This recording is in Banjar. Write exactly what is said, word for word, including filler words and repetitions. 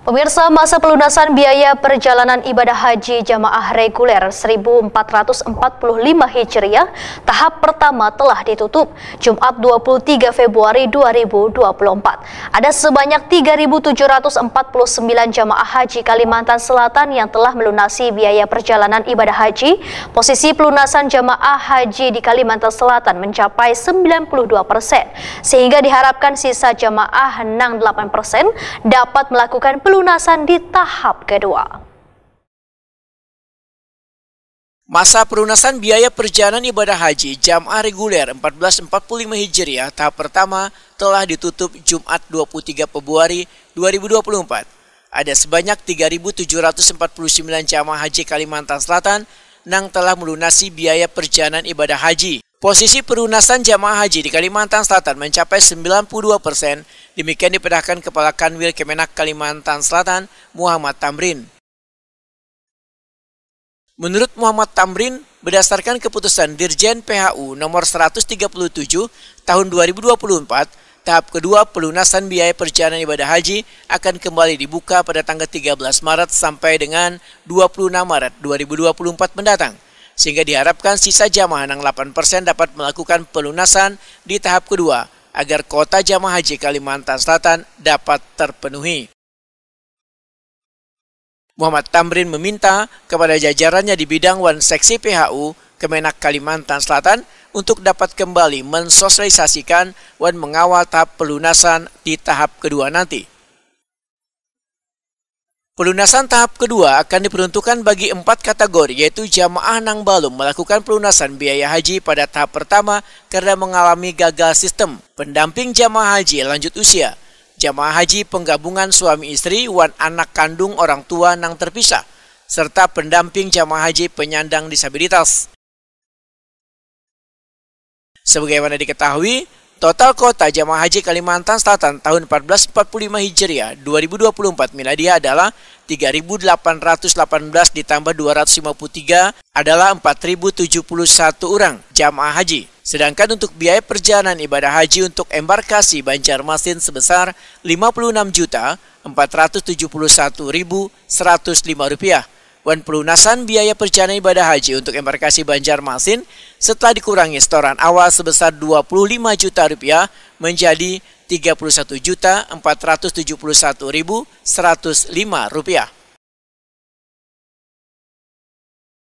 Pemirsa, masa pelunasan biaya perjalanan ibadah haji jamaah reguler seribu empat ratus empat puluh lima Hijriah tahap pertama telah ditutup, Jumat dua puluh tiga Februari dua ribu dua puluh empat. Ada sebanyak tiga ribu tujuh ratus empat puluh sembilan jamaah haji Kalimantan Selatan yang telah melunasi biaya perjalanan ibadah haji. Posisi pelunasan jamaah haji di Kalimantan Selatan mencapai sembilan puluh dua persen, sehingga diharapkan sisa jamaah nang delapan persen dapat melakukan pelunasan di tahap kedua. Masa pelunasan biaya perjalanan ibadah haji jamaah reguler empat belas empat puluh lima Hijriah tahap pertama telah ditutup Jumat dua puluh tiga Februari dua ribu dua puluh empat. Ada sebanyak tiga ribu tujuh ratus empat puluh sembilan jamaah haji Kalimantan Selatan nang telah melunasi biaya perjalanan ibadah haji. Posisi pelunasan jamaah haji di Kalimantan Selatan mencapai sembilan puluh dua persen, demikian dipedahkan Kepala Kanwil Kemenag Kalimantan Selatan, Muhammad Tamrin. Menurut Muhammad Tamrin, berdasarkan keputusan Dirjen P H U nomor seratus tiga puluh tujuh tahun dua ribu dua puluh empat, tahap kedua pelunasan biaya perjalanan ibadah haji akan kembali dibuka pada tanggal tiga belas Maret sampai dengan dua puluh enam Maret dua ribu dua puluh empat mendatang, sehingga diharapkan sisa jamaah nang delapan persen dapat melakukan pelunasan di tahap kedua agar kuota jamaah haji Kalimantan Selatan dapat terpenuhi. Muhammad Tamrin meminta kepada jajarannya di bidang wan seksi P H U Kemenag Kalimantan Selatan untuk dapat kembali mensosialisasikan wan mengawal tahap pelunasan di tahap kedua nanti. Pelunasan tahap kedua akan diperuntukkan bagi empat kategori, yaitu jamaah nang balum melakukan pelunasan biaya haji pada tahap pertama karena mengalami gagal sistem, pendamping jamaah haji lanjut usia, jamaah haji penggabungan suami istri wan anak kandung orang tua nang terpisah, serta pendamping jamaah haji penyandang disabilitas. Sebagaimana diketahui, total kuota jamaah haji Kalimantan Selatan tahun empat belas empat puluh lima Hijriah dua ribu dua puluh empat Miladiah adalah tiga ribu delapan ratus delapan belas ditambah dua ratus lima puluh tiga adalah empat ribu tujuh puluh satu orang jamaah haji. Sedangkan untuk biaya perjalanan ibadah haji untuk embarkasi Banjarmasin sebesar lima puluh enam juta empat ratus tujuh puluh satu ribu seratus lima rupiah. Wan pelunasan biaya perjalanan ibadah haji untuk embarkasi Banjarmasin setelah dikurangi setoran awal sebesar dua puluh lima juta rupiah menjadi tiga puluh satu juta empat ratus tujuh puluh satu ribu seratus lima rupiah.